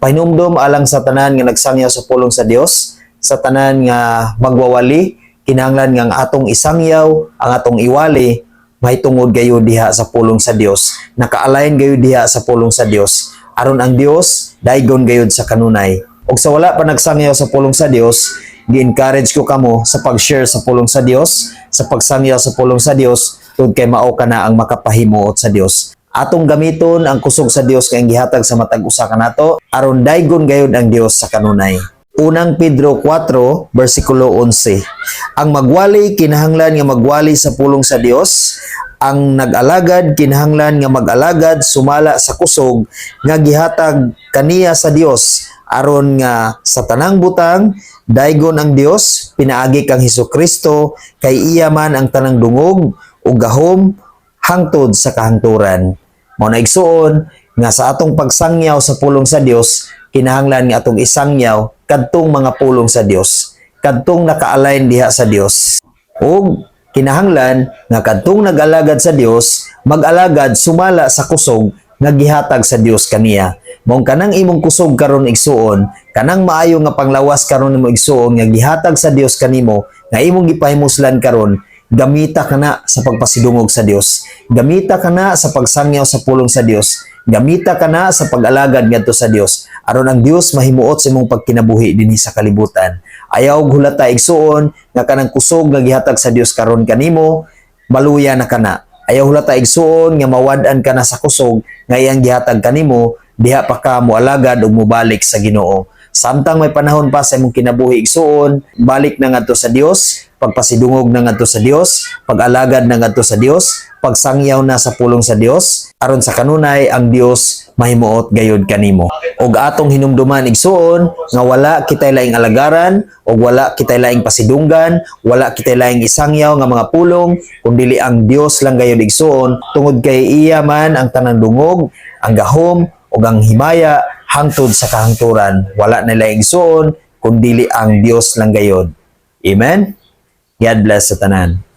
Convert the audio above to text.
Pahinumdom alang sa tanan nga nagsangyaw sa pulong sa Dios, sa tanan nga magwawali, kinahanglan nga ang atong isangyaw, ang atong iwali mahitungod gayud diha sa pulong sa Dios. Naka-align gayud diha sa pulong sa Dios. Aron ang Dios daygon gayud sa kanunay. Og sa wala pa nagsangyaw sa pulong sa Dios, gi-encourage ko kamo sa pag-share sa pulong sa Dios, sa pagsangyaw sa pulong sa Dios, tungod kay mao kana ang makapahimuot sa Dios. Atong gamiton ang kusog sa Dios kay gihatag sa matag usa kanato aron daygon gayud ang Dios sa kanunay. Unang Pedro 4 bersikulo 11. Ang magwali kinahanglan nga magwali sa pulong sa Dios, ang nag-alagad kinahanglan nga mag-alagad sumala sa kusog nga gihatag kaniya sa Dios aron nga sa tanang butang daygon ang Dios pinaagi kang Hesus Kristo, kay iya man ang tanang dungog ug gahom hangtod sa kahangturan. Mao na, igsuon, nga sa atong pagsangyaw sa pulong sa Dios, kinahanglan nga atong isangyaw kadtong mga pulong sa Dios, kadtong naka-align diha sa Dios. Ug kinahanglan nga kadtong nag-alagad sa Dios, mag-alagad sumala sa kusog nga gihatag sa Dios kaniya. Maong kanang imong kusog karon, igsuon, kanang maayo nga panglawas karon nimo, igsuon, nga gihatag sa Dios kanimo, nga imong gipahimuslan karon, gamita kana sa pagpasidungog sa Dios. Gamita kana sa pagsangyaw sa pulong sa Dios. Gamita kana sa pag-alagad ngadto sa Dios. Aron ang Dios mahimuot sa imong pagkinabuhi dinhi sa kalibutan. Ayaw og hulata, igsuon, nga kanang kusog nga gihatag sa Dios karon kanimo, maluya na kana. Ayaw hulata, igsuon, nga mawad-an ka na sa kusog nga iyang gihatag kanimo, diha pa ka moalagad ug mobalik sa Ginoo. Samtang may panahon pa sa imong kinabuhi, igsuon, balik na ngadto sa Dios, pagpasidungog na ngadto sa Dios, pag-alagad na ngadto sa Dios, pagsangyaw na sa pulong sa Dios, aron sa kanunay ang Dios mahimuot gayud kanimo. Og atong hinumduman, igsuon, nga wala kitay laing alagaran og wala kitay laing pasidunggan, wala kitay laing isangyaw nga mga pulong kundili ang Dios lang gayud, igsuon, tungod kay iya man ang tanang dungog, ang gahom ug ang himaya hangtod sa kahangturan. Wala na laing, igsuon, kundili ang Dios lang gayud. Amen. God bless sa tanan.